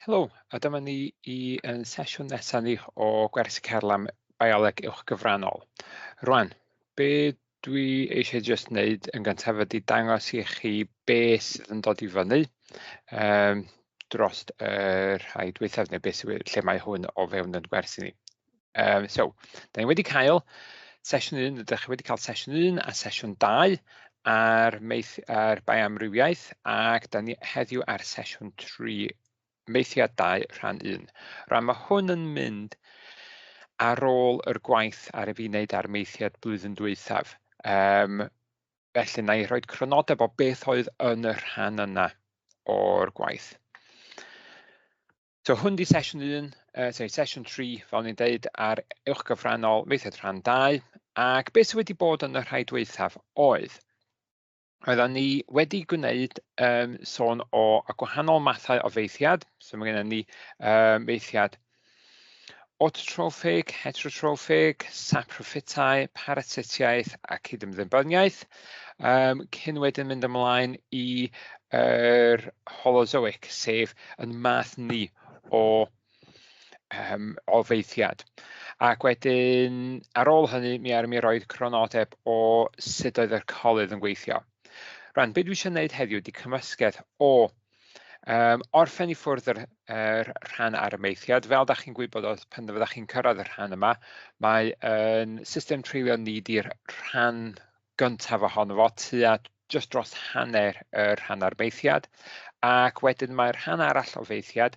Helo, a dyma ni i yn sesiwn nesaf ni o gwersi carlam bioleg uwch gyfrannol. Rwan, be dwi eisiau just wneud yn gyntaf ydy dangos i chi be sydd yn dod i fyny dros y rhai dwythaf, neu beth sydd, lle mae hwn o fewn yn gwersi ni. So, da ni wedi cael sesiwn 1, ydych chi wedi cael sesiwn 1 a sesiwn 2 ar, meith, ar bioamrywiaeth, ac da ni heddiw ar sesiwn 3, meithiad 2 rhan 1. Rhan mae hwn yn mynd ar ôl yr gwaith ar y fi wneud ar meithiad blwyddyn dwythaf. Felly, na i rhoi crynodeb o beth oedd yn y rhan yna o'r gwaith. So hwn di sesiwn 1, sorry, sesiwn 3, fel ni'n deud, ar uwch gyfrannol meithiad rhan 2, ac beth sydd wedi bod yn y rhai dwythaf oedd, oedden ni wedi gwneud sôn o y gwahanol mathau o feithiad. So mae gennym ni meithiad autotrophig, heterotrophig, saproffitau, parasitiaeth a cydymddibyniaeth, cyn wedyn mynd ymlaen i yr holozoic, sef yn math ni o feithiad. Ac wedyn, ar ôl hynny, mi ar mi roed cronodeb o sut oedd yr colydd yn gweithio. Rwan, be dwi eisiau gwneud heddiw ydy cymysgedd o orffen i ffwrdd yr rhan ar y meithiad. Fel da chi'n gwybod, os pan fyddach chi'n cyrraedd y rhan yma, mae yn system treulio ni di'r rhan gyntaf ohono fo, tua just dros hanner y rhan ar meithiad. Ac wedyn mae'r rhan arall o feithiad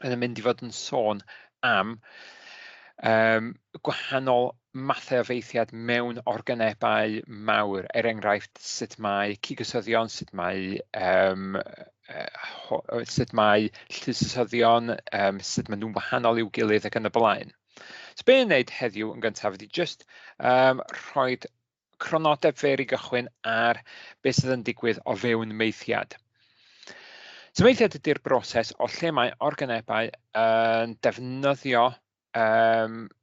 yn mynd i fod yn sôn am gwahanol mathau o feithiad mewn organebau mawr, er enghraifft sut mae cigysyddion, sut mae llysysyddion, sut maen nhw'n wahanol i'w gilydd ac yn y blaen. So be ni'n wneud heddiw yn gyntaf ydy just rhoi cronodeb fer i gychwyn ar beth sydd yn digwydd o fewn meithiad. So meithiad ydy'r broses o lle mae organebau yn defnyddio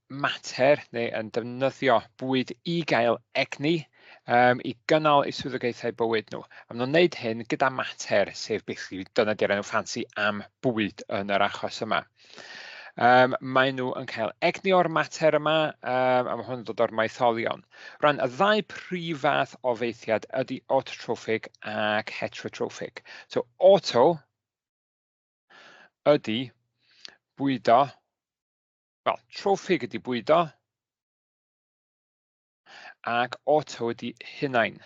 mater neu yn defnyddio bwyd i gael egni i gynnal eu swyddogaethau bywyd nhw. A maen nhw'n wneud hyn gyda mater, sef basically dyna di'r enw ffansi am bwyd yn yr achos yma. Maen nhw yn cael egni o'r mater yma, a mae hwn yn dod o'r maetholion. Rhan y ddau prif fath o feithiad ydy autotrophig ac heterotrophig. So auto ydy bwydo, wel, trophig ydy bwydo, ac auto ydy hunain.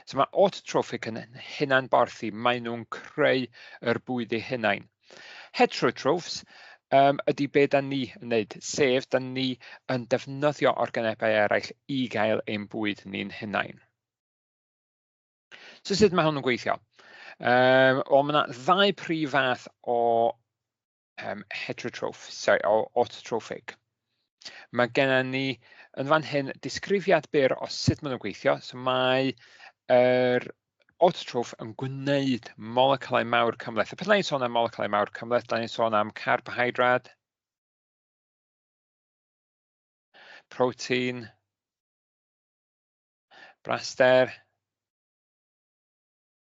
So mae autotrophic yn hunanborthi, maen nhw'n creu yr bwyd eu hunain. Heterotrophs ydy be da ni yn wneud, sef da ni yn defnyddio organebau eraill i gael ein bwyd ni'n hunain. So sut mae hwn yn gweithio? Wel, mae yna ddau prif fath o heterotroph, sorry, o autotrophic. Mae gennym ni yn fan hyn disgrifiad byr o sut maen nhw'n gweithio. So mae yr autotroph yn gwneud moleculau mawr cymhleth. A pan ni'n sôn am moleculau mawr cymhleth, da ni'n sôn am carbohydrad, protein, braster,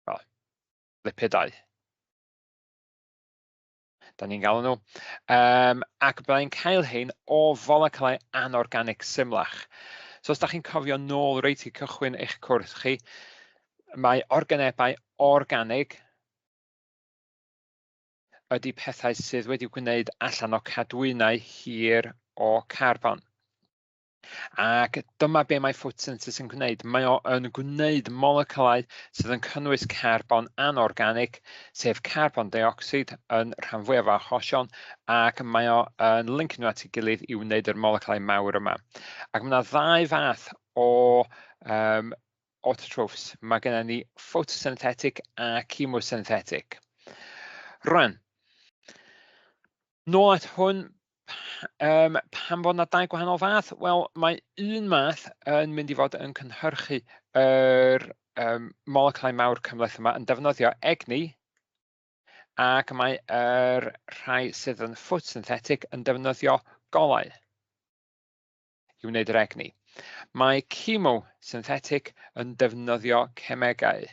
well, lipidau. Da ni'n galw nhw. Ac byddai'n cael hyn o foleculau anorganic symlach. So os da chi'n cofio nôl reit i cychwyn eich cwrs chi, mae organebau organig ydy pethau sydd wedi gwneud allan o cadwynau hir o carbon. Ac dyma be mae photosynthesis yn gwneud. Mae o yn gwneud moleculau sydd yn cynnwys carbon anorganic, sef carbon dioxide yn rhan fwyaf o achosion, ac mae o yn lincio nhw at ei gilydd i wneud yr moleculau mawr yma. Ac mae yna ddau fath o autotrophs. Mae gennym ni photosynthetic a chemosynthetic. Rwan, nôl at hwn, pam fod yna dau gwahanol fath? Wel, mae un math yn mynd i fod yn cynhyrchu yr moleculau mawr cymhleth yma yn defnyddio egni, ac mae yr rhai sydd yn photosynthetic yn defnyddio golau i wneud yr egni. Mae chemosynthetic yn defnyddio cemegau.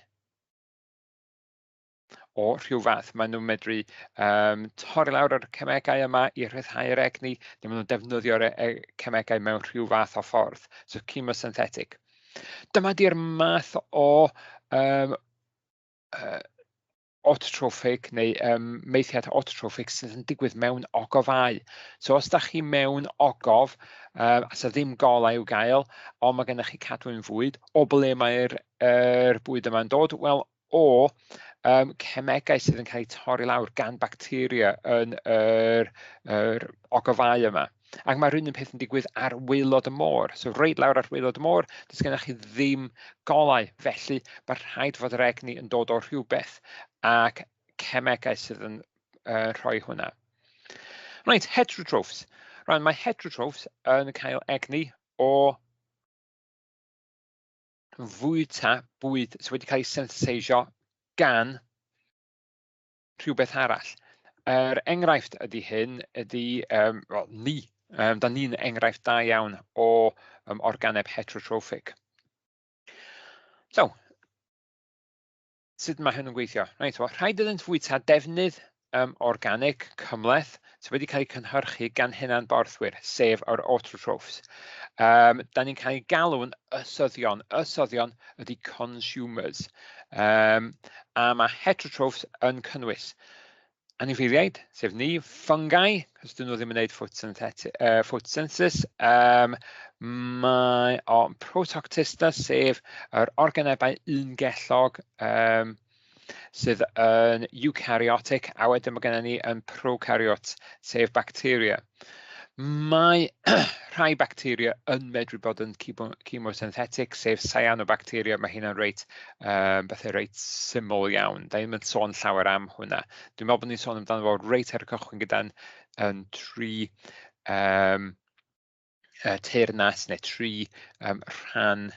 o rhyw fath. Maen nhw'n medru torri lawr ar y cemegau yma i rhyddhau'r egni, neu maen nhw'n defnyddio'r cemegau mewn rhyw fath o ffordd. So chemosynthetic. Dyma di'r math o autotrophic neu maethiad autotrophic sydd yn digwydd mewn ogofau. So os da chi mewn ogof, a sa ddim golau i'w gael, ond mae gennych chi cadwyn fwyd, o ble mae'r bwyd yma'n dod? Wel, o cemegau sydd yn cael eu torri lawr gan bacteria yn yr ogofau yma. Ac mae'r un peth yn digwydd ar waelod y môr. So reit lawr ar waelod y môr, does gennych chi ddim golau. Felly mae rhaid fod yr egni yn dod o rhywbeth ac cemegau sydd yn rhoi hwnna. Reit, heterotrophs. Rwan, mae heterotrophs yn cael egni o fwyta bwyd sydd wedi cael ei syntheseisio gan rhywbeth arall. Yr enghraifft ydy hyn ydy, well, ni. Da ni'n enghraifft da iawn o organeb heterotrophic. So, sut mae hyn yn gweithio? Reit, well, rhaid iddynt fwyta defnydd organic cymhleth sydd wedi cael ei cynhyrchu gan hunanborthwyr, sef yr autotrophs. Da ni'n cael ei galw'n ysyddion. Ysyddion ydy consumers. A mae heterotrophs yn cynnwys anifeiliaid, sef ni, fungi, cos dyn nhw ddim yn gwneud photosynthesis, mae o protoctista, sef yr organebau ungellog, sydd yn eukaryotic, a wedyn mae gennym ni yn prokaryote, sef bacteria. Mae rhai bacteria yn medru bod yn chemosynthetic, sef cyanobacteria. Mae hynna'n reit, bethau reit syml iawn. Da ni'n sôn llawer am hwnna. Dwi'n meddwl bod ni'n sôn amdano fo reit ar y cychwyn gyda'n yn tri teyrnas neu tri rhan,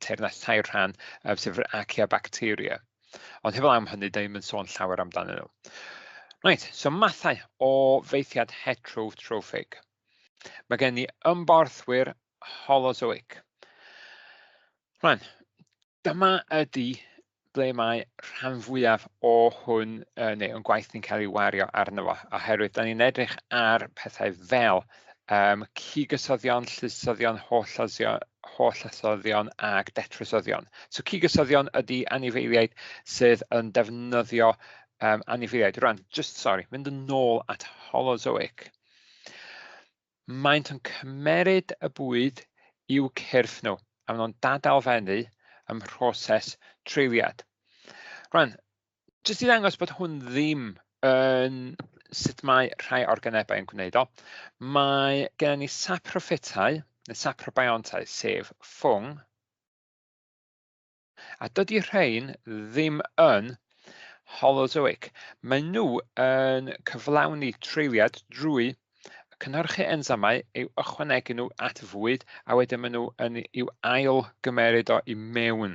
teyrnas tair rhan, sef yr archaeobacteria. Ond heblaw am hynny, da ni'n sôn llawer amdanyn nhw. Reit, so mathau o feithiad heterotrophig. Mae gen i ymborthwyr holozoic. Rwan, dyma ydy ble mae rhan fwyaf o hwn, neu o'n gwaith ni'n cael ei wario arno fo, oherwydd da ni'n edrych ar pethau fel cigysyddion, llysyddion, hollysyddion ac detrysyddion. So cigysyddion ydy anifeiliaid sydd yn defnyddio anifeiliaid. Rwan, just sorry, mynd yn ôl at holozoic. Maent yn cymeryd y bwyd i'w cyrff nhw, a maen nhw'n dadalfennu ym mhroses treuliad. Rwan, jyst i ddangos bod hwn ddim yn sut mae rhai organebau yn gwneud o, mae gennym ni saproffitau, neu saprobiontau, sef ffwng, a dydy rhain ddim yn holozoic. Maen nhw yn cyflawni treuliad drwy cynhyrchu enzymau i'w ychwanegu nhw at fwyd, a wedyn maen nhw yn i'w ail gymeryd o i mewn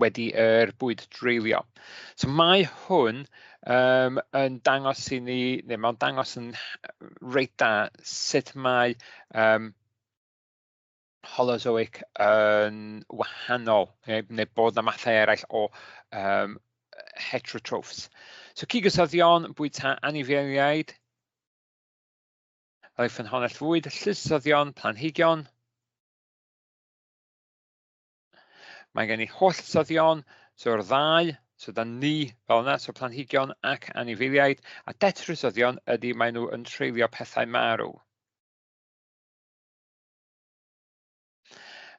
wedi yr bwyd dreulio. So mae hwn yn dangos i ni, neu mae'n dangos yn reit da sut mae holozoic yn wahanol, neu bod na mathau eraill o heterotrophs. So cigysyddion, bwyta anifeiliaid, fel ffynhonnell fwyd, llysyddion, planhigion. Mae gen i hollysyddion, so'r ddau, so da ni fel yna, so planhigion ac anifeiliaid, a detrysyddion ydy maen nhw yn treulio pethau marw.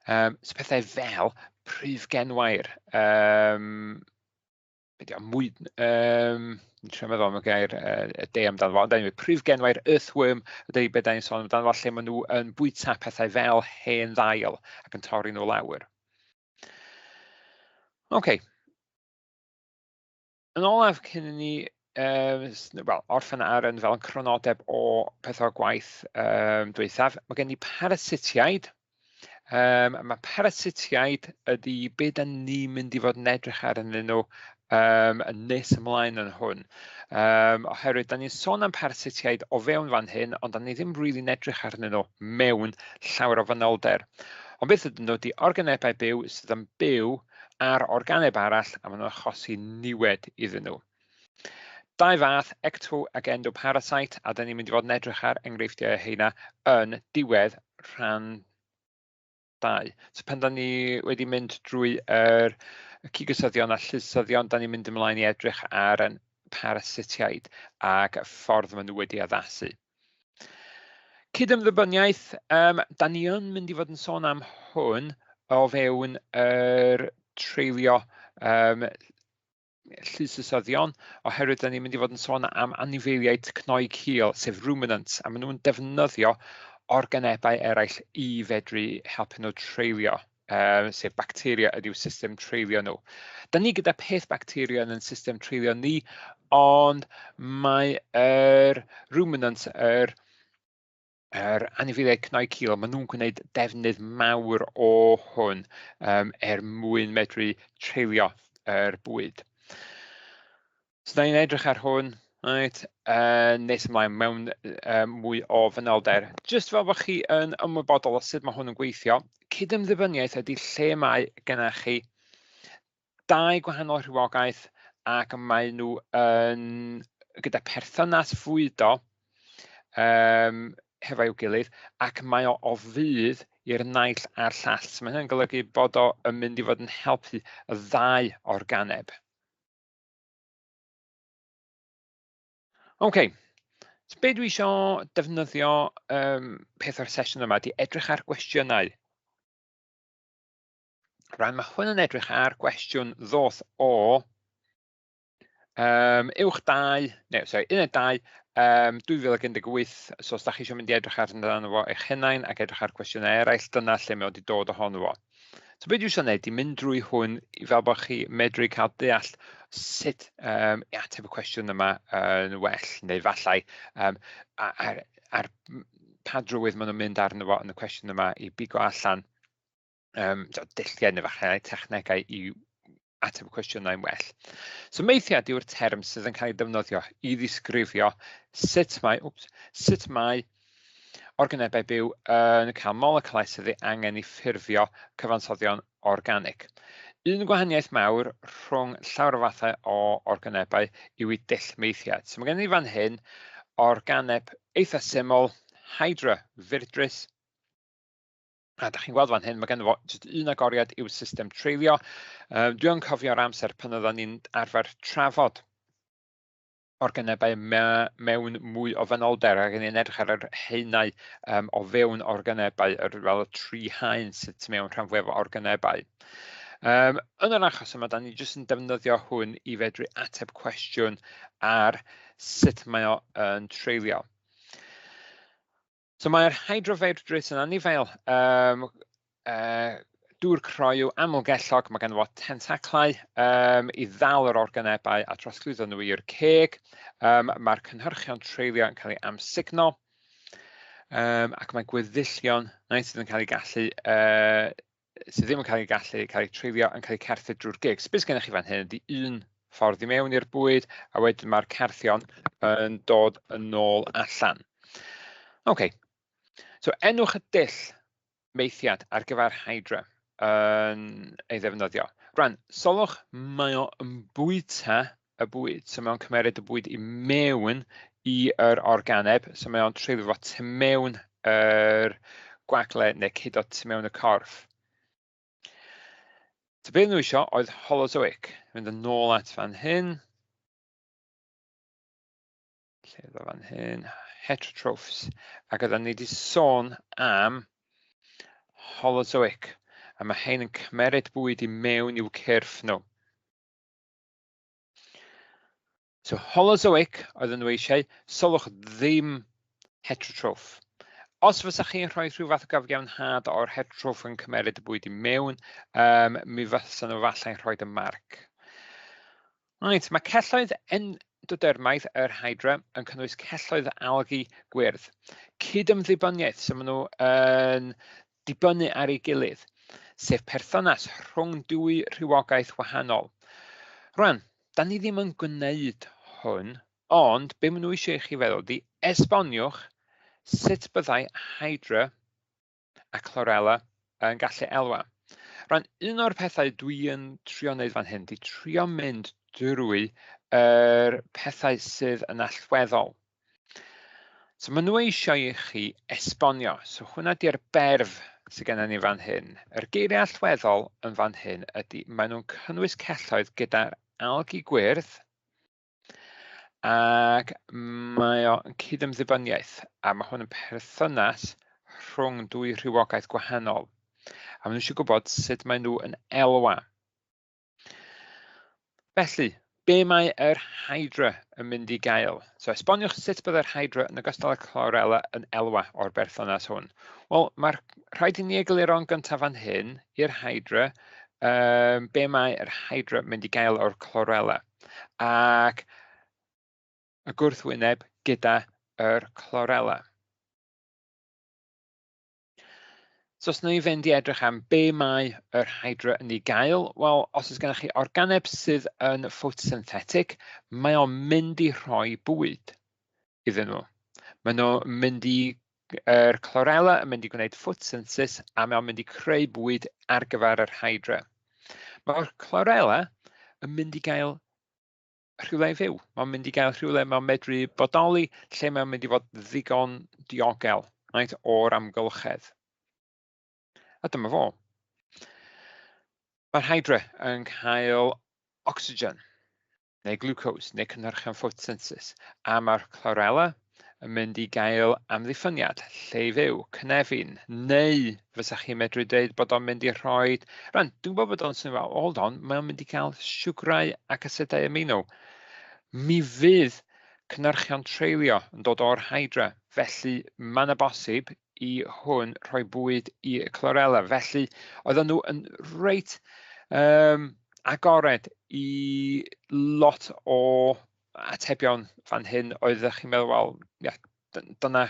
So pethau fel pryf genwair, mwy, dwi'n trio meddwl am y gair y de amdano fo, ond anyway, pryf genwair, earthworm, ydy beth da ni'n sôn amdano fo, lle maen nhw yn bwyta pethau fel hen ddail ac yn torri nhw lawr. OK. Yn olaf, cyn i ni well, orffen ar yn fel yn cronodeb o pethau gwaith dwythaf, mae gen i parasitiaid. Mae parasitiaid ydy be da ni'n mynd i fod yn edrych arnyn nhw yn nes ymlaen yn hwn. Oherwydd, da ni'n sôn am parasitiaid o fewn fan hyn, ond da ni ddim rili'n edrych arnyn nhw mewn llawer o fanylder. Ond beth ydyn nhw ydy organebau byw sydd yn byw ar organeb arall a maen nhw'n achosi niwed iddyn nhw. Dau fath, ecto ac endoparasite, a da ni'n mynd i fod yn edrych ar enghreifftiau heina yn diwedd rhan 2. So pan da ni wedi mynd drwy yr cigysyddion a llysyddion, da ni'n mynd ymlaen i edrych ar yn parasitiaid ac y ffordd maen nhw wedi addasu. Cydymddibyniaeth, da ni yn mynd i fod yn sôn am hwn o fewn yr treulio llysysyddion, oherwydd da ni'n mynd i fod yn sôn am anifeiliaid cnoi cil, sef ruminants, a maen nhw'n defnyddio organebau eraill i fedru helpu nhw treulio, sef bacteria ydy'w system treulio nhw. Da ni gyda peth bacteria yn ein system treulio ni, ond mae yr ruminants, yr yr anifeiliaid cnoi cil, maen nhw'n gwneud defnydd mawr o hwn er mwyn medru treulio yr bwyd. So da ni'n edrych ar hwn, right, nes ymlaen mewn mwy o fanylder. Jyst fel bod chi yn ymwybodol o sut mae hwn yn gweithio, cydymddibyniaeth ydy lle mae gennych chi dau gwahanol rhywogaeth ac maen nhw yn gyda perthynas fwydo hefo'u gilydd, ac mae o o fudd i'r naill a'r llall. So mae hynny'n golygu bod o yn mynd i fod yn helpu y ddau organeb. OK, so be dwi isio defnyddio peth o'r sesiwn yma ydy edrych ar gwestiynau. Rwan, mae hwn yn edrych ar gwestiwn ddoth o uwch 2, neu sorry, uned 2, 2018. So os da chi eisiau mynd i edrych arno fo eich hunain ac edrych ar cwestiynau eraill, dyna lle mae wedi dod ohono fo. So be dwi eisiau gwneud, i mynd drwy hwn i fel bod chi medru cael deall sut i ateb y cwestiwn yma yn well, neu fallai ar, ar pa drywydd maen nhw'n mynd arno fo yn y cwestiwn yma i bigo allan dulliau neu falle technegau i ateb y cwestiynau'n well. So meithiad yw'r term sydd yn cael ei defnyddio i ddisgrifio sut mae, oops, sut mae organebau byw yn cael moleculau sydd ei angen i ffurfio cyfansoddion organig. Un gwahaniaeth mawr rhwng llawer o fathau o organebau yw eu dull meithiad. So mae gen i fan hyn organeb eitha syml, Hydra viridis. A da chi'n gweld fan hyn, mae genno fo jyst un agoriad i'w system treulio. Dwi yn cofio'r amser pan oedden ni'n arfer trafod organebau mewn mwy o fanylder, ac ni'n edrych ar yr haenau o fewn organebau, fel y tri haen sydd tu mewn rhan fwyaf o organebau. Yn yr achos yma, da ni jyst yn defnyddio hwn i fedru ateb cwestiwn ar sut mae o yn treulio. So mae'r hydrofaerdrys yn anifail dŵr croyw amlgellog, mae ganddo fo tentaclau i ddal yr organebau a trosglwyddo nhw i'r ceg. Mae'r cynhyrchion treulio yn cael ei amsugno, ac mae gweddillion neu sydd yn cael ei gallu, sydd ddim yn cael ei gallu cael eu treulio yn cael eu carthu drwy'r gig. So beth sydd gennych chi fan hyn ydy un ffordd i mewn i'r bwyd, a wedyn mae'r carthion yn dod yn ôl allan. OK, so enwch y dull meithiad ar gyfer Hydra yn ei ddefnyddio. Rwan, sylwch, mae o yn bwyta y bwyd, so mae o'n cymeryd y bwyd i mewn i'r organeb, so mae o'n treulio fo tu mewn yr gwagle neu ceidod tu mewn y corff. So beth nhw eisiau oedd holozoic. Mynd yn ôl at fan hyn. Lle oedd o fan hyn? Heterotrophs. Ac oedden ni wedi sôn am holozoic. A mae hein yn cymeryd bwyd i mewn i'w cyrff nhw. So holozoic oedden nhw eisiau, sylwch ddim heterotroph. Os fysa chi'n rhoi rhyw fath o gyfiawnhad o'r heterotroph yn cymeryd y bwyd i mewn, mi fysa nhw falle'n rhoi y marc. Reit, mae celloedd endodermaidd yr Hydra yn cynnwys celloedd algi gwyrdd. Cydymddibyniaeth, so maen nhw yn dibynnu ar ei gilydd, sef perthynas rhwng dwy rhywogaeth wahanol. Rwan, da ni ddim yn gwneud hwn, ond be maen nhw eisiau i chi feddwl ydy esboniwch sut byddai Hydra a Chlorella yn gallu elwa. Rwan, un o'r pethau dwi yn trio wneud fan hyn, di trio mynd drwy yr pethau sydd yn allweddol. So maen nhw eisiau i chi esbonio. So hwnna di'r berf sydd gennym ni fan hyn. Yr geiriau allweddol yn fan hyn ydy maen nhw'n cynnwys celloedd gyda'r algi gwyrdd, ac mae o'n cydymddibyniaeth, a mae hwn yn perthynas rhwng dwy rhywogaeth gwahanol. A maen nhw eisiau gwybod sut maen nhw yn elwa. Felly, be mae yr Hydra yn mynd i gael? So esboniwch sut byddai'r Hydra yn ogystal â Chlorella yn elwa o'r berthynas hwn. Wel, mae'r rhaid i ni egluro'n gyntaf fan hyn i'r Hydra be mae'r Hydra yn mynd i gael o'r Chlorella. Ac y gwrthwyneb gyda yr chlorella. So os ni fynd i edrych am be mae yr hydra yn ei gael, wel, os oes gennych chi organeb sydd yn photosynthetic, mae o'n mynd i rhoi bwyd iddyn nhw. Maen nhw'n mynd i, yr chlorella yn mynd i gwneud photosynthesis a mae o'n mynd i creu bwyd ar gyfer yr hydra. Mae'r chlorella yn mynd i gael rhywle i fyw. Mae'n mynd i gael rhywle mae'n medru bodoli, lle mae'n mynd i fod ddigon diogel, right, o'r amgylchedd. A dyma fo. Mae'r hydra yn cael ocsigen, neu glucose, neu cynhyrchion photosynthesis, a mae'r chlorella yn mynd i gael amddiffyniad, lle i fyw, cynefin, neu fysa chi'n medru dweud bod o'n mynd i rhoi... Rwan, dwi'n gwybod bod o'n swnio fel, hold on, mae o'n mynd i gael siwgrau ac asedau amino. Mi fydd cynhyrchion treulio yn dod o'r hydra, felly mae yna bosib i hwn rhoi bwyd i chlorella. Felly, oedden nhw yn reit agored i lot o atebion fan hyn. Oeddech chi'n meddwl, wel, ia, dyna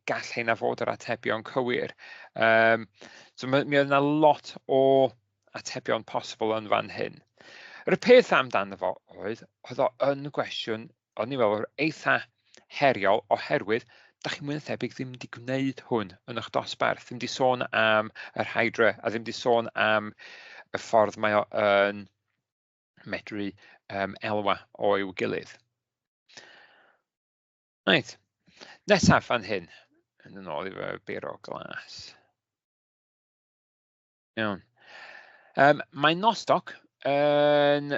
gall heina fod yr atebion cywir. So mi oedd yna lot o atebion posibl yn fan hyn. Yr peth amdano fo oedd, oedd o yn gwestiwn, o'n i'n meddwl, eitha heriol, oherwydd da chi mwy na thebyg ddim wedi gwneud hwn yn eich dosbarth, ddim wedi sôn am yr hydra a ddim wedi sôn am y ffordd mae o yn medru elwa o'i gilydd. Reit, nesaf fan hyn, yn ôl i fy biro glas. Iawn. Mae Nostoc yn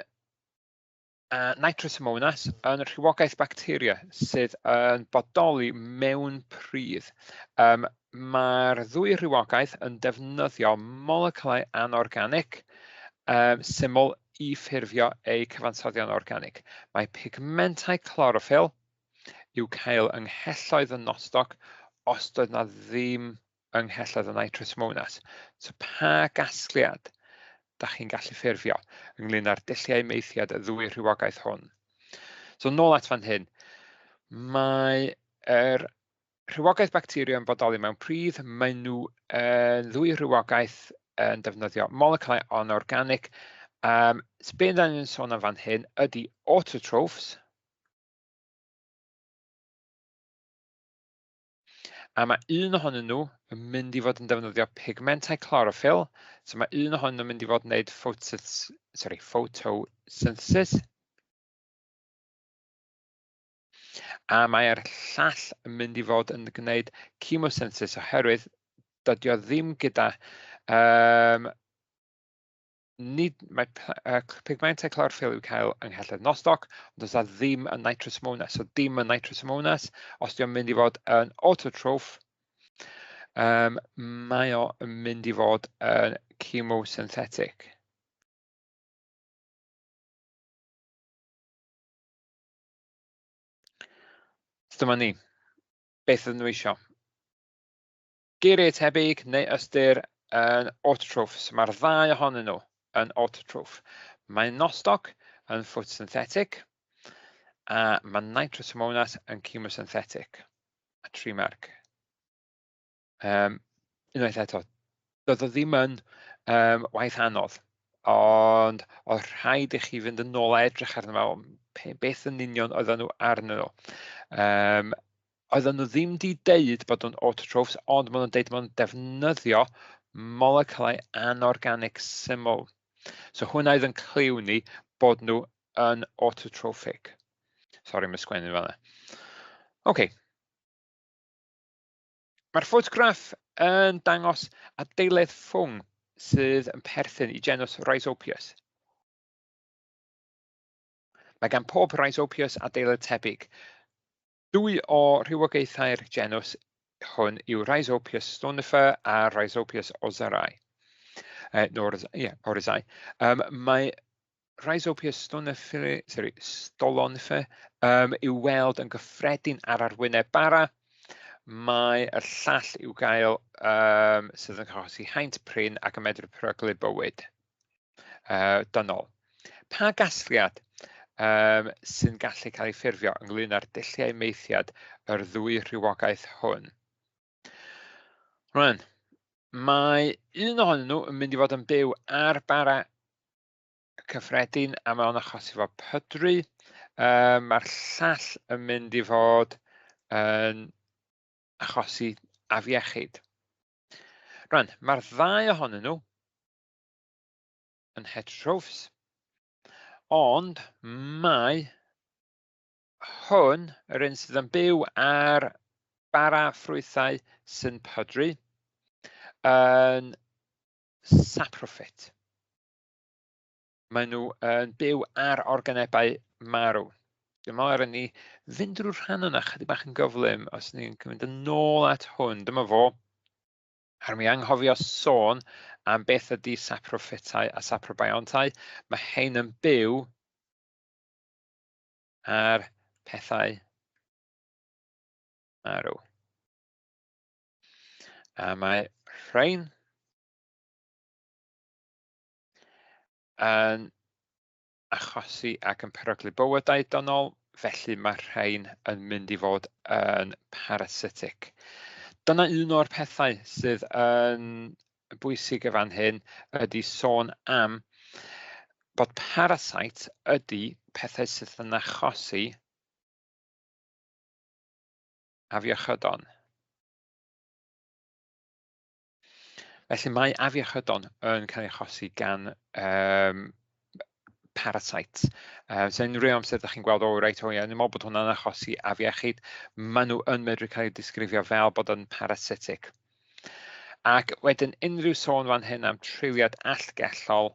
Nitrosomonas yn rhywogaeth bacteria sydd yn bodoli mewn pridd. Mae'r ddwy rhywogaeth yn defnyddio moleculau anorganic syml i ffurfio eu cyfansoddion organig. Mae pigmentau chlorophyll i'w cael yng nghelloedd y Nostoc os doedd na ddim yng nghelloedd y Nitrosomonas. So pa gasgliad da chi'n gallu ffurfio ynglyn â'r dulliau maethiad y ddwy rhywogaeth hwn? So nôl at fan hyn, mae yr rhywogaeth bacteria yn bodoli mewn pridd, maen nhw yn ddwy rhywogaeth yn defnyddio moleculau anorganic. So be da ni'n sôn am fan hyn ydy autotrophs. A mae un ohonyn nhw yn mynd i fod yn defnyddio pigmentau chlorophyll. So mae un ohonyn nhw'n mynd i fod yn gwneud photosynthesis. A mae'r llall yn mynd i fod yn gwneud chemosynthesis oherwydd dydy o ddim gyda... nid, mae pigmentau chlorophyll i'w cael yng nghelloedd Nostoc, ond does na ddim yn Nitrosomonas. So dim yn Nitrosomonas, os di o'n mynd i fod yn autotroph, mae o yn mynd i fod yn chemosynthetic. So dyma ni. Beth ydyn nhw eisiau? Geiriau tebyg neu ystyr yn autotroph. So mae'r ddau ohonyn nhw yn autotroph. Mae Nostoc yn photosynthetic a mae Nitrosomonas yn chemosynthetic. A 3 marc. Unwaith eto, doedd o ddim yn waith anodd, ond oedd rhaid i chi fynd yn ôl a edrych arno fo, beth yn union oedden nhw arnyn nhw. Oedden nhw ddim di deud bod nhw'n autotrophs, ond maen nhw'n deud maen nhw'n defnyddio Molecylau anorganic syml. So hwnna oedd yn cliw ni bod nhw yn autotrophic. Sorry, mae sgwennu fel yna. OK. Mae'r ffotograff yn dangos adeiledd ffwng sydd yn perthyn i genus Rhizobius. Mae gan pob Rhizobius adeiledd tebyg. Dwy o rhywogaethau'r genus hwn yw Rhizobius stolonifer a Rhizobius oryzae. No, yeah, oryzae. Mae Rhizobius stolonifer, sorry, stolonifer i'w weld yn gyffredin ar arwyneb bara. Mae y llall i'w gael sydd yn achosi haint prin ac yn medru peryglu bywyd dynol. Pa gasgliad sy'n gallu cael ei ffurfio ynglyn â'r dulliau maethiad yr ddwy rhywogaeth hwn? Rwan, mae un ohonyn nhw yn mynd i fod yn byw ar bara cyffredin a mae o'n achosi fo pydru. Mae'r llall yn mynd i fod yn achosi afiechyd. Rwan, mae'r ddau ohonyn nhw yn heterotrophs, ond mae hwn, yr un sydd yn byw ar bara ffrwythau sy'n pydru, yn saprophyte. Maen nhw yn byw ar organebau marw. Dwi'n meddwl ar ni fynd drwy'r rhan yna chydig bach yn gyflym, os ni'n mynd yn ôl at hwn. Dyma fo. Ar mi anghofio sôn am beth ydy saproffytau a saprobiontau. Mae hein yn byw ar pethau marw. A mae rhain yn achosi ac yn peryglu bywydau dynol, felly mae rhain yn mynd i fod yn parasitic. Dyna un o'r pethau sydd yn bwysig y fan hyn ydy sôn am bod parasite ydy pethau sydd yn achosi afiechydon. Felly mae afiechydon yn cael ei achosi gan parasites. So unrhyw amser ydych chi'n gweld, o reit, o ie, ni'n meddwl bod hwnna'n achosi afiechyd, maen nhw yn medru cael eu disgrifio fel bod yn parasitic. Ac wedyn unrhyw sôn fan hyn am treuliad allgellol,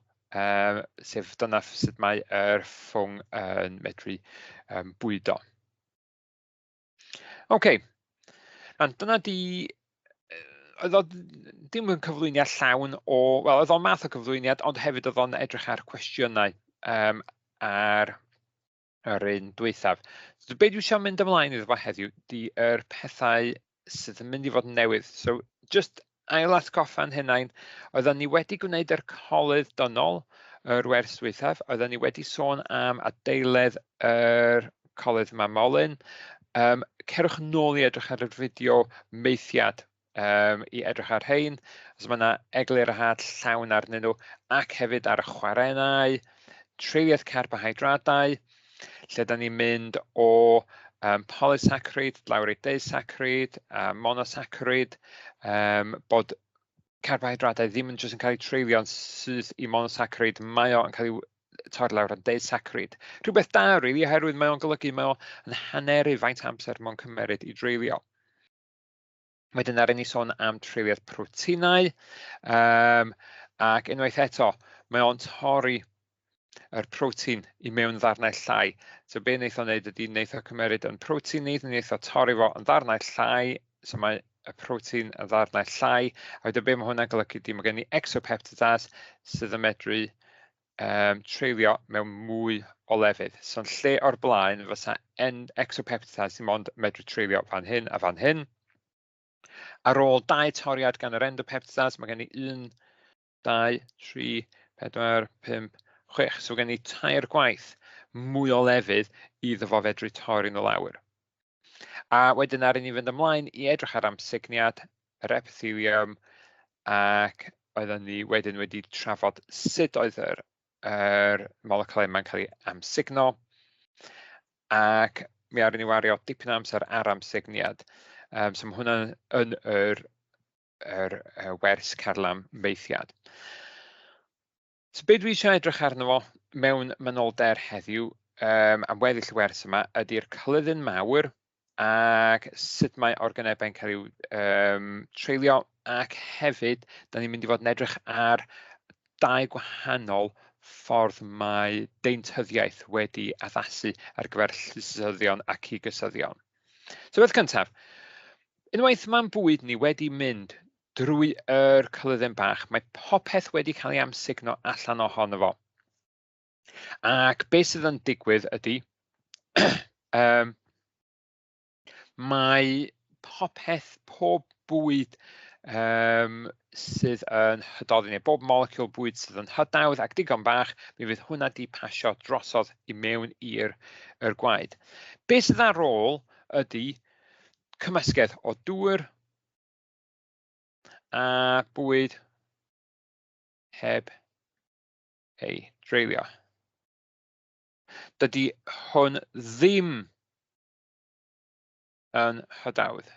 sef dyna sut mae yr ffwng yn medru bwydo. OK, and dyna di oedd o ddim yn cyflwyniad llawn o, wel, oedd o'n math o cyflwyniad, ond hefyd oedd o'n edrych ar cwestiynau ar yr un dwythaf. So, be dwi eisiau mynd ymlaen iddo fo heddiw, di yr pethau sydd yn mynd i fod yn newydd. So, just ail atgoffa'n hunain, oedden ni wedi gwneud yr coludd dynol yr wers dwythaf, oedden ni wedi sôn am adeiledd yr coludd mamolyn. Cerwch nôl i edrych ar y fideo maethiad i edrych ar rhain, os mae yna eglurhad llawn arnyn nhw, ac hefyd ar y chwarennau, treuliad carbohydradau, lle da ni'n mynd o polysaccharide lawr i disaccharide, a monosaccharide, bod carbohydradau ddim yn jyst yn cael eu treulio'n syth i monosaccharide, mae o'n cael ei torri lawr yn disaccharide. Rhywbeth da, really, oherwydd mae o'n golygu mae o'n haneru faint amser mae'n cymeryd i dreulio. Wedyn ar ni sôn am treuliad proteinau, ac unwaith eto, mae o'n torri yr protein i mewn ddarnau llai. So be wneith o wneud ydy, wneith o cymeryd yn protein ni, wneith o torri fo yn ddarnau llai, so mae y protein yn ddarnau llai, a wedyn be mae hwnna'n golygu ydy, mae gen i exopeptidase sydd yn medru treulio mewn mwy o lefydd. So yn lle o'r blaen, fysa exopeptidase sy'n mond medru treulio fan hyn a fan hyn. Ar ôl 2 toriad gan yr endopeptidase, mae gen i 1, 2, 3, 4, 5, 6. So gen i 3 gwaith mwy o lefydd iddo fo fedru torri nhw lawr. A wedyn ar i ni fynd ymlaen i edrych ar amsugniad yr epithelium, ac oedden ni wedyn wedi trafod sut oedd yr moleculau yma'n cael ei amsugno, ac mi aru ni wario dipyn o amser ar amsugniad. So mae hwnna yn yr yr wers carlam meithiad. So be dwi eisiau edrych arno fo mewn manylder heddiw am weddill y wers yma ydy'r coluddyn mawr ac sut mae organebau'n cael eu treulio, ac hefyd da ni'n mynd i fod yn edrych ar dau gwahanol ffordd mae deintyddiaeth wedi addasu ar gyfer llysysyddion a cigysyddion. So beth cyntaf, unwaith mae'n bwyd ni wedi mynd drwy yr coluddyn bach, mae popeth wedi cael ei amsugno allan ohono fo. Ac beth sydd yn digwydd ydy, mae popeth, pob bwyd sydd yn hydoddi, neu bob moleciwl bwyd sydd yn hydawdd ac digon bach, mi fydd hwnna di pasio drosodd i mewn i'r gwaed. Beth sydd ar ôl ydy cymysgedd o dŵr a bwyd heb ei dreulio. Dydy hwn ddim yn hydawdd.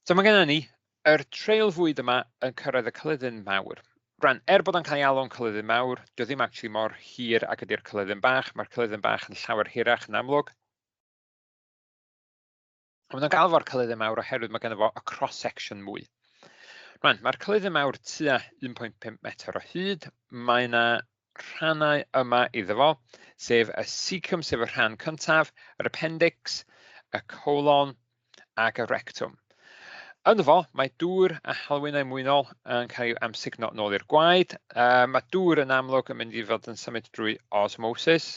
So mae gennym ni yr treul fwyd yma yn cyrraedd y coluddyn mawr. Rwan, er bod o'n cael ei alw'n coluddyn mawr, dio ddim actually mor hir ag ydy'r coluddyn bach. Mae'r coluddyn bach yn llawer hirach yn amlwg. Ond maen nhw'n galw fo'r coluddyn mawr oherwydd mae genno fo y cross-section mwy. Rwan, mae'r coluddyn mawr tua 1.5 metr o hyd. Mae yna rhannau yma iddo fo, sef y cecum, sef y rhan cyntaf, yr appendix, y colon ac y rectum. Ynddo fo, mae dŵr a halwynau mwynol yn cael ei amsugno nôl i'r gwaed. Mae dŵr yn amlwg yn mynd i fod yn symud drwy osmosis.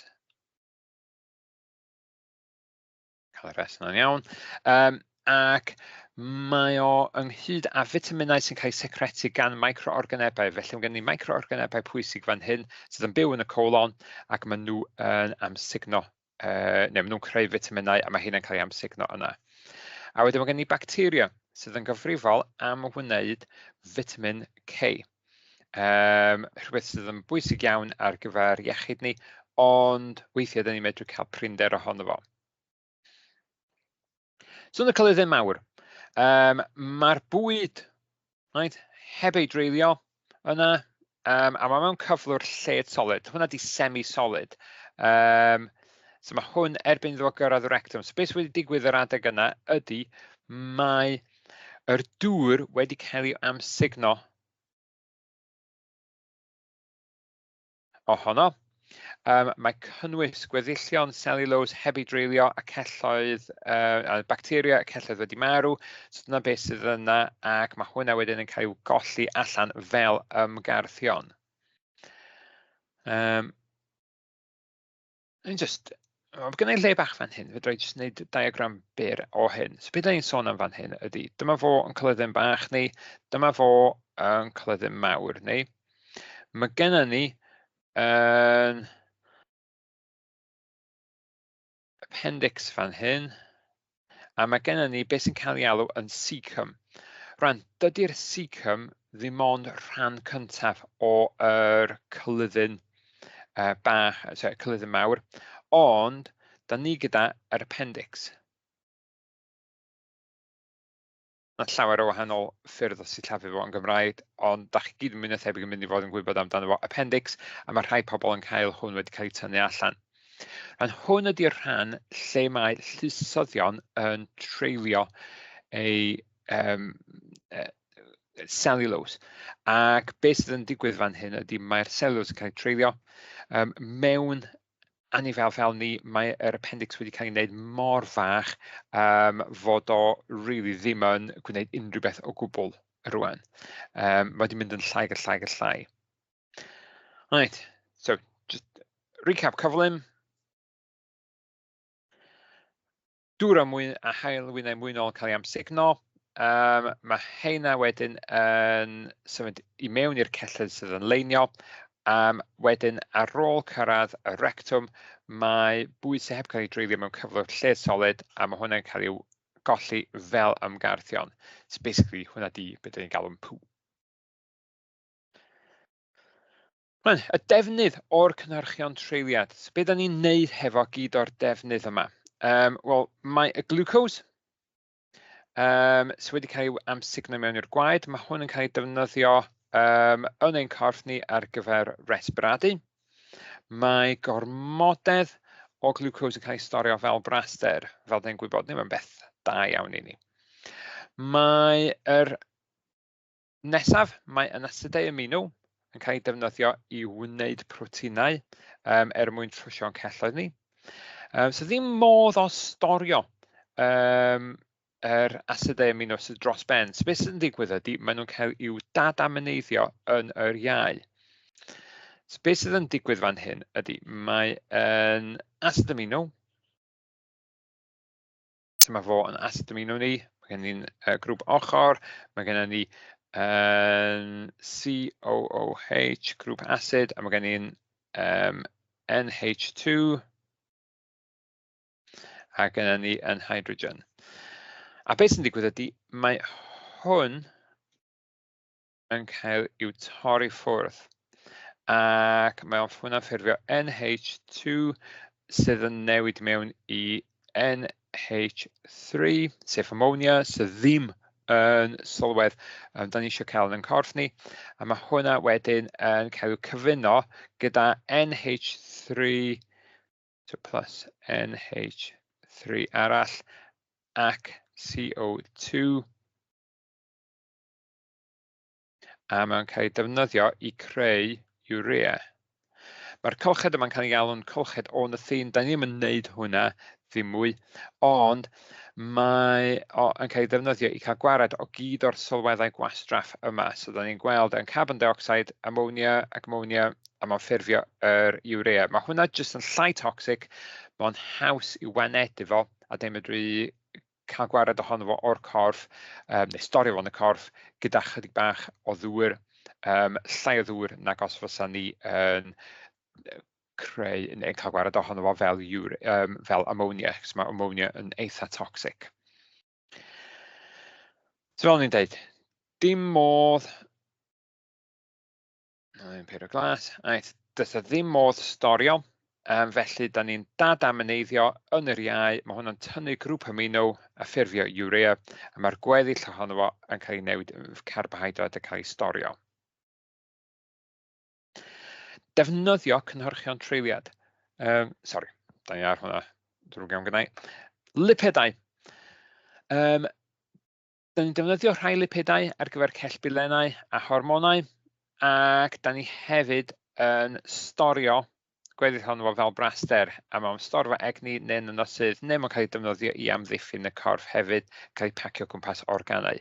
Cael y rest yna'n iawn. Ac mae o ynghyd â fitaminau sy'n cael eu secretu gan micro-organebau. Felly mae gen ni micro-organebau pwysig fan hyn sydd yn byw yn y colon, ac maen nhw yn amsugno, neu maen nhw'n creu fitaminau a mae hynna'n cael ei amsugno yna. A wedyn mae gen ni bacteria sydd yn gyfrifol am wneud vitamin K. Rhywbeth sydd yn bwysig iawn ar gyfer iechyd ni, ond weithiau dyn ni'n medru cael prinder ohono fo. So yn y coluddyn mawr, mae'r bwyd, right, heb ei dreulio yna, a mae mewn cyflwr lled solid. Hwnna di semi-solid. So mae hwn erbyn iddo fo gyrraedd y rectum. So beth sydd wedi digwydd yr adeg yna ydy mae yr dŵr wedi cael ei amsugno ohono. Mae cynnwys gweddillion cellulose heb ei dreulio a celloedd, a bacteria a celloedd wedi marw. So dyna beth sydd yna, ac mae hwnna wedyn yn cael ei golli allan fel ymgarthion. Mae gen i lle bach fan hyn, fedra i jyst wneud diagram byr o hyn. So beth da ni'n sôn am fan hyn ydy, dyma fo yn coluddyn bach ni, dyma fo yn coluddyn mawr ni. Mae gennym ni yn appendix fan hyn, a mae gennym ni beth sy'n cael ei alw yn cecum. Rwan, dydy'r cecum ddim ond rhan cyntaf o'r coluddyn bach, sorry, coluddyn mawr, ond da ni gyda yr appendix. Mae llawer o wahanol ffyrdd o sillafu fo yn Gymraeg, ond da chi gyd yn mwy na thebyg yn mynd i fod yn gwybod amdano fo, appendix, a mae rhai pobl yn cael hwn wedi cael ei tynnu allan. Rhan hwn ydy'r rhan lle mae llysysyddion yn treulio ei cellulose. Ac beth sydd yn digwydd fan hyn ydy mae'r cellulose yn cael ei treulio mewn anifail fel ni, mae yr appendix wedi cael ei wneud mor fach fod o really ddim yn gwneud unrhyw beth o gwbl rwan. Mae wedi mynd yn llai a llai a llai. Right, so just recap cyflym. Dŵr a mwy a haelwynau mwynol yn cael ei amsugno. Mae heina wedyn yn symud i mewn i'r celloedd sydd yn leinio. Wedyn ar ôl cyrraedd y rectum, mae bwyd sydd heb cael ei dreulio mewn cyflwr lled solid, a mae hwnna'n cael ei golli fel ymgarthion. So basically, hwnna di beth ni'n galw'n pŵ. Rwan, y defnydd o'r cynhyrchion treuliad. So be da ni'n neud hefo gyd o'r defnydd yma? Wel, mae y glucose sydd wedi cael ei amsugno mewn i'r gwaed. Mae hwn yn cael ei defnyddio yn ein corff ni ar gyfer resbiradu. Mae gormodedd o glwcos yn cael ei storio fel braster, fel dyn gwybod, ddim yn beth da iawn i ni. Mae yr nesaf, mae yn asidau amino yn cael ei defnyddio i wneud proteinau er mwyn trwsio'n celloedd ni. So ddim modd o storio yr asidau amino sydd dros ben. So beth sydd yn digwydd ydy, maen nhw'n cael i'w dadamineiddio yn yr iau. So beth sydd yn digwydd fan hyn ydy, mae yn acid amino, so mae fo yn acid amino ni, mae gen ni'n grŵp ochr, mae gennym ni COOH, grŵp acid, a mae gen ni'n NH2, a gennym ni yn hydrogen. A beth sy'n digwydd ydy, mae hwn yn cael i'w torri ffwrdd. Ac mae o'n hwnna'n ffurfio NH2 sydd yn newid mewn i NH3, sef ammonia, sydd ddim yn sylwedd da ni eisiau cael yn ein corff ni. A mae hwnna wedyn yn cael i'w cyfuno gyda NH3, so plus NH3 arall, ac CO2. A mae'n cael ei defnyddio i creu urea. Mae'r cylched yma'n cael ei alw'n cylched ornithine. Da ni ddim yn neud hwnna ddim mwy, ond mae o yn cael ei ddefnyddio i cael gwared o gyd o'r sylweddau gwastraff yma. So da ni'n gweld yn carbon dioxide, ammonia ac ammonia, a mae'n ffurfio yr urea. Mae hwnna jyst yn llai toxic, mae'n haws i wanedu fo, a dim medru cael gwared ohono fo o'r corff, neu storio fo yn y corff, gyda chydig bach o ddŵr, llai o ddŵr nag os fysa ni yn creu neu cael gwared ohono fo fel, fel ammonia, chos mae ammonia yn eitha toxic. So fel o'n i'n deud, dim modd. Mae'n peiro glas. Reit, does 'na ddim modd storio, felly da ni'n dadamineiddio yn yr iau. Mae hwnna'n tynnu grŵp amino a ffurfio urea, a mae'r gweddill ohono fo yn cael ei newid yn carbohydrate yn cael ei storio. Defnyddio cynhyrchion treuliad. Sori, da ni ar hwnna, drwg iawn gynnau. Lipidau. Da ni'n defnyddio rhai lipidau ar gyfer cellbilennau a hormonau, ac da ni hefyd yn storio gweddill ohono fo fel braster, a mewn storfa egni neu'n ynysydd, neu mae'n cael ei defnyddio i amddiffyn y corff hefyd, cael ei pacio gwmpas organau.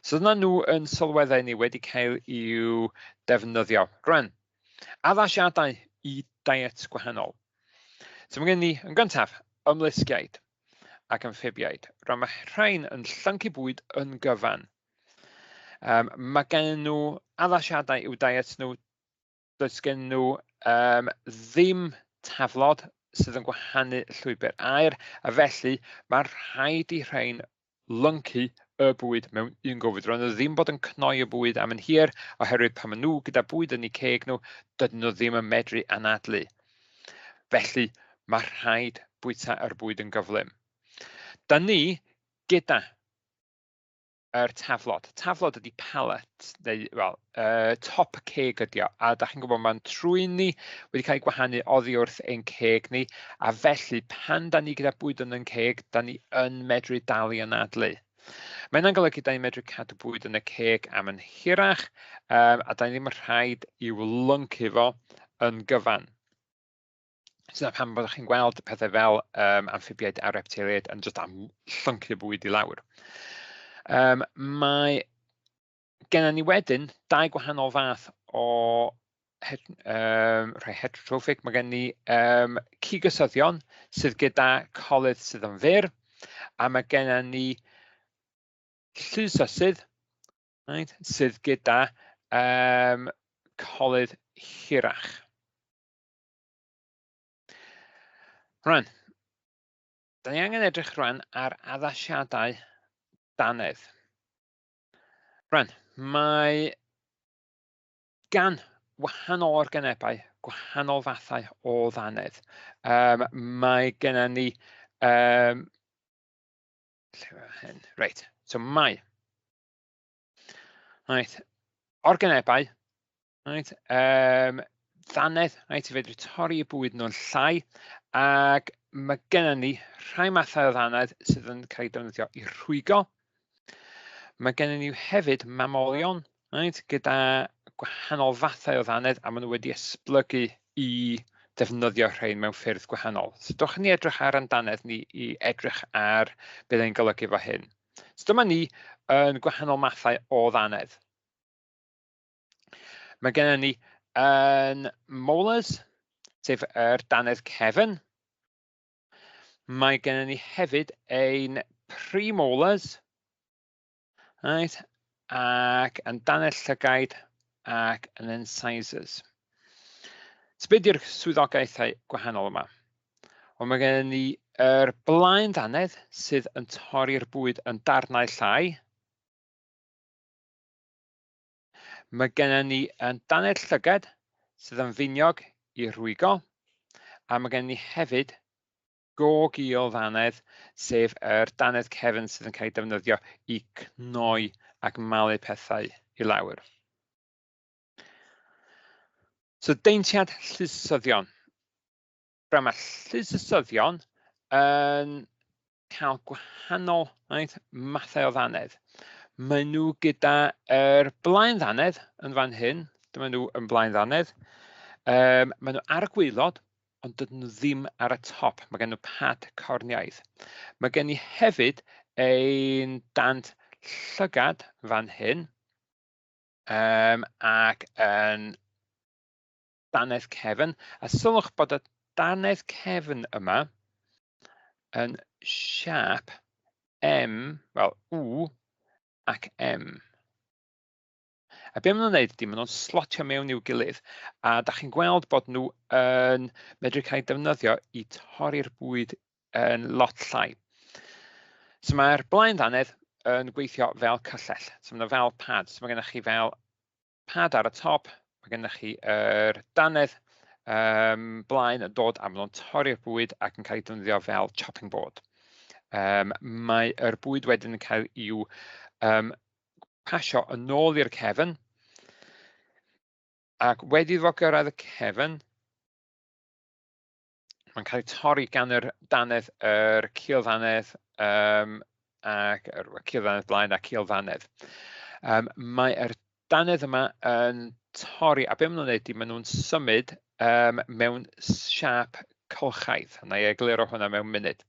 So dyna nhw yn sylweddau ni wedi cael i'w defnyddio. Rwan, addasiadau i diets gwahanol. So mae gen ni, yn gyntaf, ymlusgiaid ac amffibiaid. Rwan, mae rhain yn llyncu bwyd yn gyfan. Mae gen nhw addasiadau i'w diet nhw. Does gen nhw ddim taflod sydd yn gwahanu llwybr aer, a felly mae rhaid i rhain lyncu y bwyd mewn un gofid. Roedd nhw ddim bod yn cnoi y bwyd am yn hir, oherwydd pan maen nhw gyda bwyd yn eu ceg nhw, dydyn nhw ddim yn medru anadlu. Felly, mae rhaid bwyta yr bwyd yn gyflym. Da ni gyda yr taflod. Taflod ydy palate, neu, wel, top y ceg ydy o. A da chi'n gwybod, mae'n trwyn ni wedi cael ei gwahanu oddi wrth ein ceg ni, a felly pan da ni gyda bwyd yn ein ceg, da ni yn medru dal i anadlu. Mae hynna'n golygu da ni'n medru cadw bwyd yn y ceg am yn hirach, a da ni ddim yn rhaid i'w lyncu fo yn gyfan. So dyna pam byddwch chi'n gweld pethau fel amffibiaid a reptiliaid yn jyst am llyncu bwyd i lawr. Mae gennym ni wedyn dau gwahanol fath o rhai heterotrophig. Mae gen ni cigysyddion sydd gyda coludd sydd yn fyr, a mae gennym ni llusosydd, right, sydd gyda coludd hirach. Rwan, da ni angen edrych rwan ar addasiadau dannedd. Rwan, mae gan wahanol organebau gwahanol fathau o ddannedd. Mae gennym ni lle mae hyn? Reit. So mae. Right. Organebau, right, ddannedd, right, i fedru torri y bwyd nhw'n llai, ac mae gennym ni rhai mathau o ddannedd sydd yn cael eu defnyddio i rhwygo. Mae gennym ni hefyd mamolion, right, gyda gwahanol fathau o ddannedd, a maen nhw wedi esblygu i defnyddio rhain mewn ffyrdd gwahanol. So dwch ni edrych ar ein dannedd ni i edrych ar beth ein golygu efo hyn. So dyma ni yn gwahanol mathau o ddannedd. Mae gennym ni yn molars, sef yr dannedd cefn. Mae gennym ni hefyd ein premolars, right, ac yn dannedd llygaid ac yn incisors. So beth yw'r swyddogaethau gwahanol yma? Wel, mae gennym ni yr blaen ddannedd sydd yn torri'r bwyd yn darnau llai. Mae gennym ni yn dannedd llygad sydd yn finiog i rwygo, a mae gennym ni hefyd gogil ddannedd, sef yr dannedd cefn sydd yn cael ei defnyddio i cnoi ac malu pethau i lawr. So deintiad llysysyddion. Rhaid mae llysysyddion yn cael gwahanol, right, mathau o ddannedd. Maen nhw gyda yr blaen ddannedd yn fan hyn. Dyma nhw yn blaen ddannedd. Maen nhw ar y gwaelod, ond dydyn nhw ddim ar y top. Mae gen nhw pad corniaidd. Mae gen i hefyd ein dant llygad fan hyn, ac yn dannedd cefn. A sylwch bod y dannedd cefn yma yn siâp M, wel U ac M. A be maen nhw'n wneud ydy, maen nhw'n slotio mewn i'w gilydd, a da chi'n gweld bod nhw yn medru cael eu defnyddio i torri'r bwyd yn lot llai. So mae'r blaen ddannedd yn gweithio fel cyllell, so maen nhw fel pad. So mae gennych chi fel pad ar y top, mae gennych chi yr dannedd blaen yn dod a maen nhw'n torri'r bwyd ac yn cael ei defnyddio fel chopping board. Mae yr bwyd wedyn yn cael i'w pasio yn ôl i'r cefn, ac wedi iddo fo gyrraedd y cefn, mae'n cael ei torri gan yr dannedd, yr cil ddannedd, ac yr cil ddannedd blaen a cil ddannedd. Mae'r dannedd yma yn torri, a be maen nhw'n gwneud ydy maen nhw'n symud mewn siâp cylchaidd. Na i egluro hwnna mewn munud.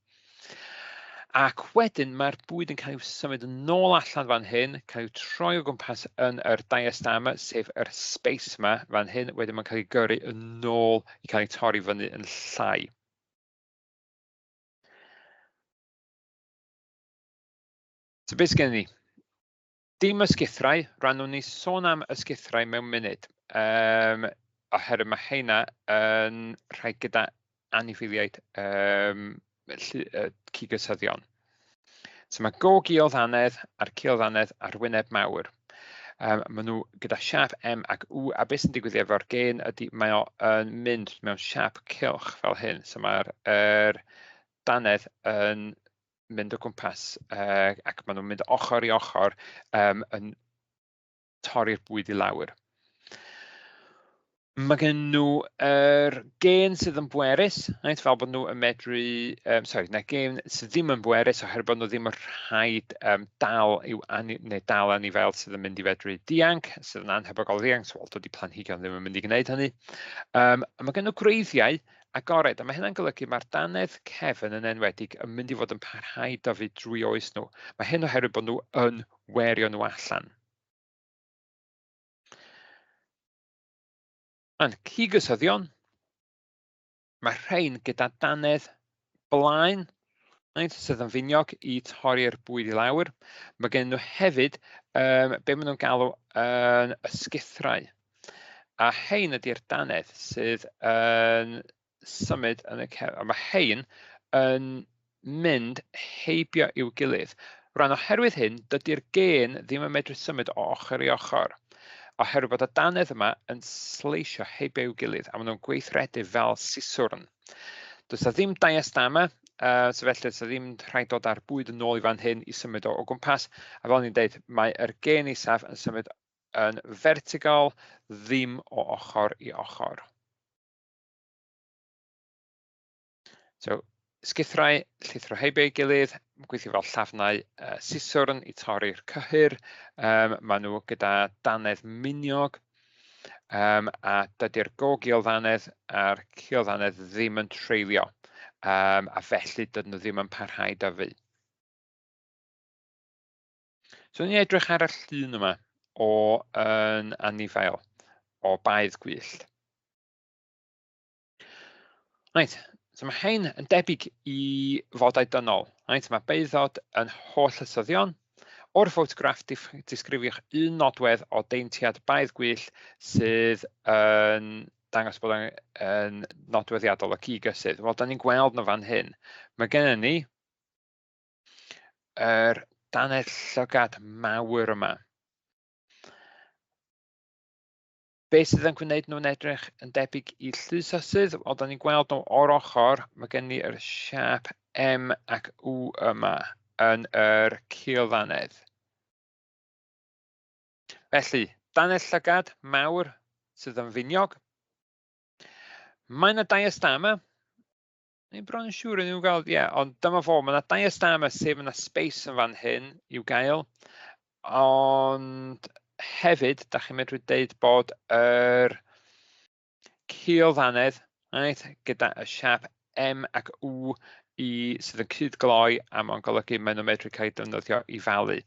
Ac wedyn mae'r bwyd yn cael ei symud yn ôl allan fan hyn, cael ei troi o gwmpas yn yr diastema, sef yr space yma fan hyn, wedyn mae'n cael ei gyrru yn ôl i cael ei torri fyny yn llai. So beth sgen ni? Dim ysgithrau, rannwn ni sôn am ysgithrau mewn munud, oherwydd mae heina yn rhai gyda anifeiliaid cigysyddion. So mae gogil ddannedd a'r cil ddannedd ar wyneb mawr. Maen nhw gyda siâp M ac U, a beth sy'n digwydd efo'r gen ydy mae o yn mynd mewn siâp cylch fel hyn. So mae'r dannedd yn mynd o gwmpas ac maen nhw'n mynd ochr i ochr yn torri'r bwyd i lawr. Mae gen nhw yr gen sydd yn bwerus, right, fel bod nhw yn medru, sorry, na gen sydd ddim yn bwerus oherwydd bod nhw ddim yn rhaid dal i'w ani, neu dal anifail sydd yn mynd i fedru dianc, sydd yn anhebygol o ddianc, so wel, dydy planhigion ddim yn mynd i gwneud hynny. A mae gen nhw gwreiddiau agored, a mae hynna'n golygu mae'r dannedd cefn yn enwedig yn mynd i fod yn parhau dyfu drwy oes nhw. Mae hyn oherwydd bod nhw yn werio nhw allan. Ond cigysyddion, mae rhain gyda dannedd blaen, right, sydd yn finiog i torri'r bwyd i lawr. Mae gen nhw hefyd be maen nhw'n galw yn ysgithrau. A hein ydy'r dannedd sydd yn symud yn y cefn. A mae hein yn mynd heibio i'w gilydd. Rhan oherwydd hyn, dydy'r gen ddim yn medru symud o ochr i ochr, oherwydd bod y dannedd yma yn sleisio heibio i'w gilydd a maen nhw'n gweithredu fel siswrn. Does 'na ddim diastema. So felly so ddim rhaid dod â'r bwyd yn ôl i fan hyn i symud o gwmpas. A fel ni'n deud, mae'r gen isaf yn symud yn vertical, ddim o ochr i ochr. So, sgithrau, llithro heibio ei gilydd, gweithio fel llafnau siswrn i torri'r cyhyr. Maen nhw gyda dannedd miniog, a dydy'r gogil-ddannedd a'r cil-ddannedd ddim yn treulio, a felly dydyn nhw ddim yn parhau dyfu. So ni'n edrych ar y llun yma o yn anifail, o baedd gwyllt. Reit, so mae hein yn debyg i fodau dynol. Reit, mae beudod yn holl ysyddion. O'r ffotograff disgrifiwch un nodwedd o deintiad baedd gwyllt sydd yn dangos bod yn nodweddiadol o cig-ysydd. Wel, da ni'n gweld nhw fan hyn. Mae gennym ni yr dannedd llygad mawr yma. Be sydd yn gwneud nhw'n edrych yn debyg i llusosydd? Wel, da ni'n gweld nhw o'r ochr. Mae gen ni yr siâp M ac U yma yn yr cil-ddannedd. Felly, dannedd llygad mawr sydd yn finiog. Mae yna diastema. Ni'n bron yn siŵr yn i'w gael, ie, yeah, ond dyma fo, mae yna diastema, sef yna space yn fan hyn i'w gael. Ond hefyd, da chi'n medru deud bod yr cil-ddannedd, right, gyda y siâp M ac U i, sydd yn cyd-gloi, a mae'n golygu maen nhw'n medru cael eu defnyddio i falu.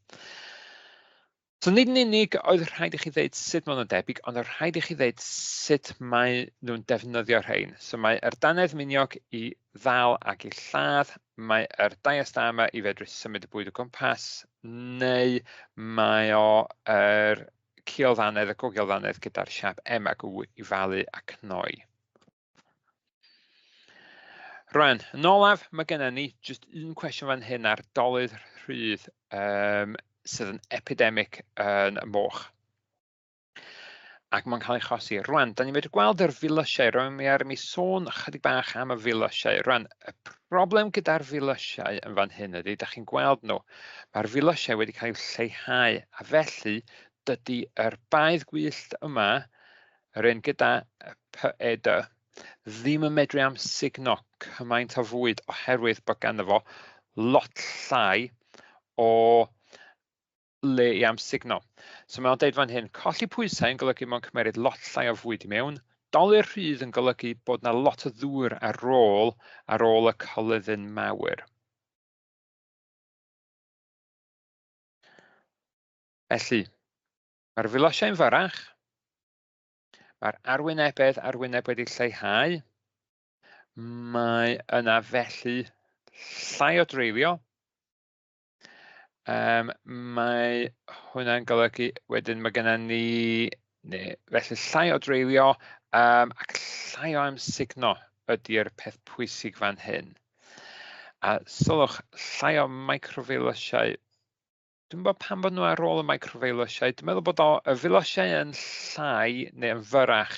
So nid yn unig oedd rhaid i chi ddeud sut maen nhw'n debyg, ond oedd rhaid i chi ddeud sut mae nhw'n defnyddio rhain. So mae yr dannedd miniog i ddal ac i lladd, mae yr diastema i fedru symud y bwyd o gwmpas, neu mae o yr cil-ddannedd, y gogil-ddannedd gyda'r siâp M ac U i falu a cnoi. Rwan, yn olaf, mae gennym ni jyst un cwestiwn fan hyn ar dolydd rhydd sydd yn epidemic yn y moch. Ac mae'n cael ei achosi. Rwan, da ni'n medru gweld yr filysiau. Rwan, mi ar mi sôn chydig bach am y filysiau. Rwan, y broblem gyda'r filysiau yn fan hyn ydy, da chi'n gweld nhw, mae'r filysiau wedi cael eu lleihau, a felly dydy yr baedd gwyllt yma, yr un gyda PED, ddim yn medru amsugno cymaint o fwyd oherwydd bod ganddo fo lot llai o le i amsugno. So mae'n deud fan hyn, colli pwysau yn golygu mae'n cymeryd lot llai o fwyd i mewn, dolur rhydd yn golygu bod yna lot o ddŵr ar ôl y coluddyn mawr. Felly, mae'r filosiau'n fyrrach, mae'r arwynebedd arwyneb wedi lleihau, mae yna felly llai o dreulio. Mae hwnna'n golygu wedyn mae gennym ni, neu felly llai o dreulio ac llai o amsugno ydy'r peth pwysig fan hyn. A sylwch, llai o microfeilysiau. Dwi'n gwybod pam bod nhw ar ôl y microfeilysiau. Dwi'n meddwl bod y filysiau yn llai neu yn fyrrach.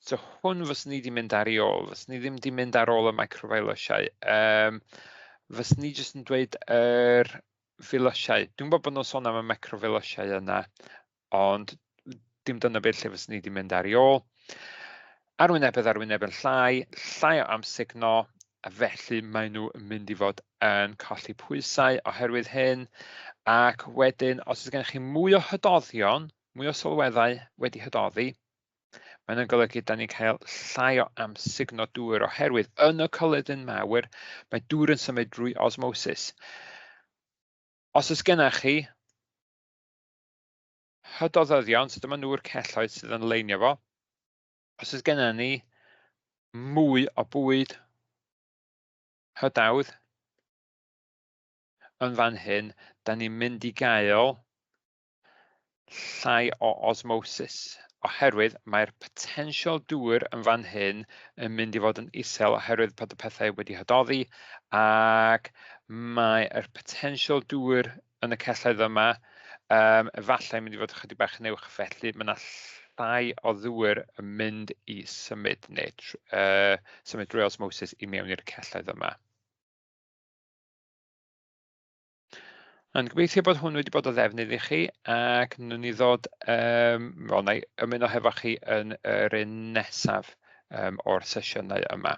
So hwn fyswn ni wedi mynd ar ei ôl. Fyswn ni ddim wedi mynd ar ôl y microfeilysiau. Fyswn ni jyst yn dweud yr filysiau. Dwi'n gwybod bod nhw'n sôn am y microfeilysiau yna, ond dim dyna beth lle fyswn ni wedi mynd ar ei ôl. Arwynebedd arwyneb yn llai, llai o amsugno, a felly maen nhw yn mynd i fod yn colli pwysau oherwydd hyn. Ac wedyn, os oes gennych chi mwy o hydoddion, mwy o sylweddau wedi hydoddi, mae'n yn golygu da ni'n cael llai o amsugno dŵr oherwydd yn y coluddyn mawr mae dŵr yn symud drwy osmosis. Os oes gennych chi hydoddyddion, so dyma nhw'r celloedd sydd yn leinio fo, os oes gennym ni mwy o bwyd hydawdd yn fan hyn, da ni'n mynd i gael llai o osmosis, oherwydd mae'r potensial dŵr yn fan hyn yn mynd i fod yn isel oherwydd bod y pethau wedi hydoddi, ac mae'r potensial dŵr yn y celloedd yma efallai mynd i fod ychydig bach yn uwch, felly mae yna llai o ddŵr yn mynd i symud neu symud drwy osmosis i mewn i'r celloedd yma. Ond gobeithio bod hwn wedi bod o ddefnydd i chi ac wnawn ni ddod, wel, wna i ymuno hefo chi yn yr un nesaf o'r sesiynau yma.